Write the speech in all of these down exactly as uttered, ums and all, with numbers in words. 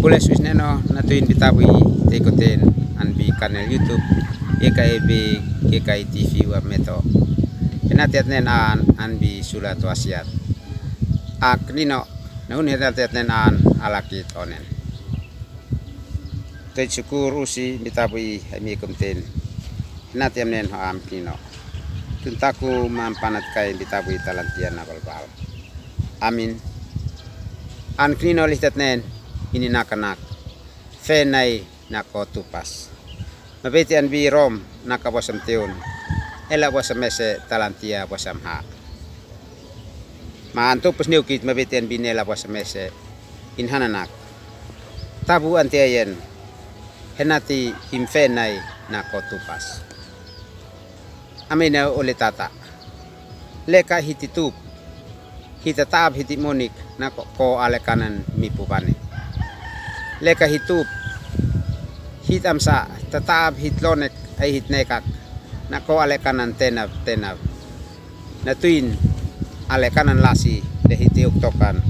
Ule sus neno na tuin bitabui te koten an bi kanel YouTube, ye ka ebe, ye ka i T V wa meto. Ena tiat nen an, an bi sula tuasiat. Ak nino, na un heta tiat nen an alakit onen. Te sukur usi bitabui hai mi kumten. Ena tiam nen ho am kino. Tun taku mam panat kai bitabui talantia na balbal. Amin. An kino lihtet nen, ini nakanak. Fenai nako tupas. Mabeti an bi Rom naka bosam teun. Ela bosam ese talantia bosam ha. Ma an tupas niukit mabeti an bi nela bosam ese. In hananak. Tabu an te ayen. Henati him fenai nako tupas. Amina ole tata. Leka hiti tup. Hita taab hiti monik nako, ko ale kanan mipu bane. Leka hitup. Hit amsa tataab hit lonek ai hit nekak. Nako ale kanan tenab, tenab. Na tuin ale kanan lasi le hiti uktokan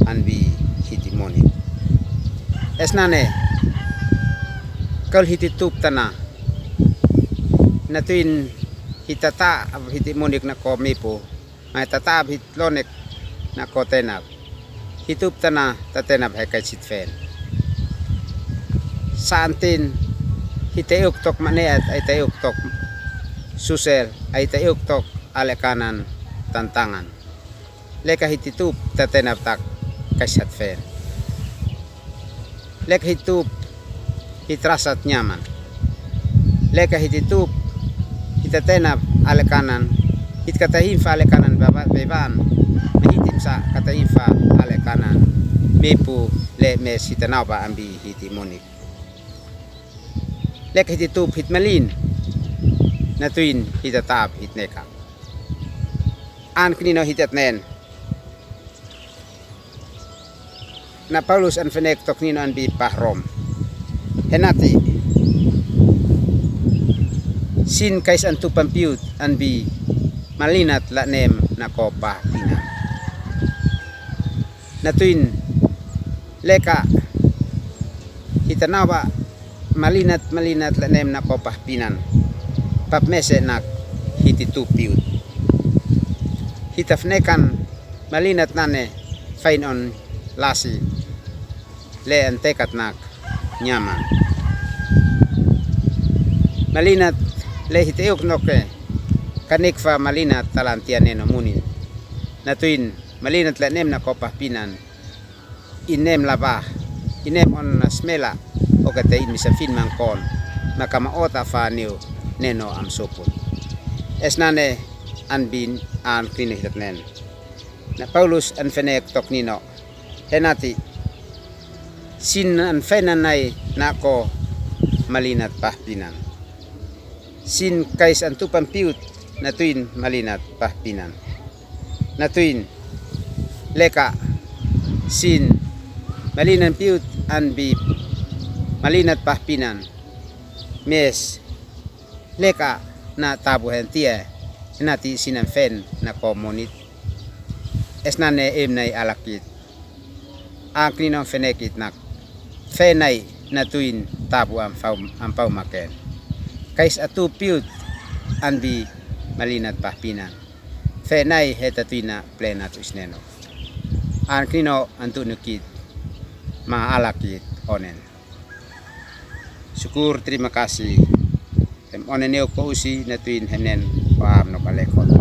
an bi hiti monik. Esnane. Kal hiti tup tana. Na tuin hita taab hiti monik nako mipu. Mai tataab hit lonek nako tenab. Hitup tana ta tenab hai kai sit fen. Santin hite uktok mane ai te uktok susel ai te uktok ale kanan tantangan. Leka hiti tup ta tenab tak kai sat fen. Leka hitup hit rasat nyaman. Leka hiti tup hita tenab ale kanan. Hit kata himfa ale kanan baba beban. Me hitim sa kata himfa ale kanan. Mepu le mes hita nauba ambi hiti monik. Leka hiti tup hit malin. Na tuin hita taab hit neka. An kinino hitet nen. Na Paulus an fenek tok nino an bi pah Rom. Henati. Sin kais an tupan piut an bi malinat la nem nako pah pinan. Na tuin leka hita nauba malinat, malinat la nem nako pah pinan. Pap mese nak hiti tup piut. Hita fenekan malinat nane fain on lasi le an tekat nak nyaman. Malinat le hita euk noke kanek fa malinat talantia neno munin. Na tuin malinat la nem nako pah pinan. Inem labah, inem on na smela, okate in misa fin mangkon, makama ota fa niu neno am supun. Esnane an bin an kinino hitet nen. Na Paulus an fenek tok nino. Henati. Sin an fenanai nako malinat pah pinan. Sin kais an tupan piut na tuin malinat pah pinan. Na tuin leka sin malinan piut an bi malinat pah pinan. Mes leka na tabu hen tie. Henati sinan fen nako monit. Esnane em nai alakit. An kinino fenekit nak fenai na tuin tabu am pau maken. Kais a tup piut an bi malinat pah pinan. Fenai heta tuina plena tu isneno. An kinino an tu nukit ma alakit onen. Sukur, terima kasih. Hem onen eu ko usi na tuin henen paham no kalekot.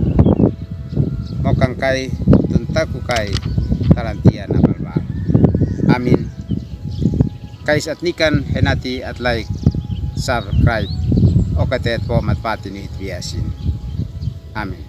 Mo kangkai tun taku kai talantia na balbal. Amin. Kais at nikan henati at like, subscribe. Okate at po mat pati ni hit biasin. Amin.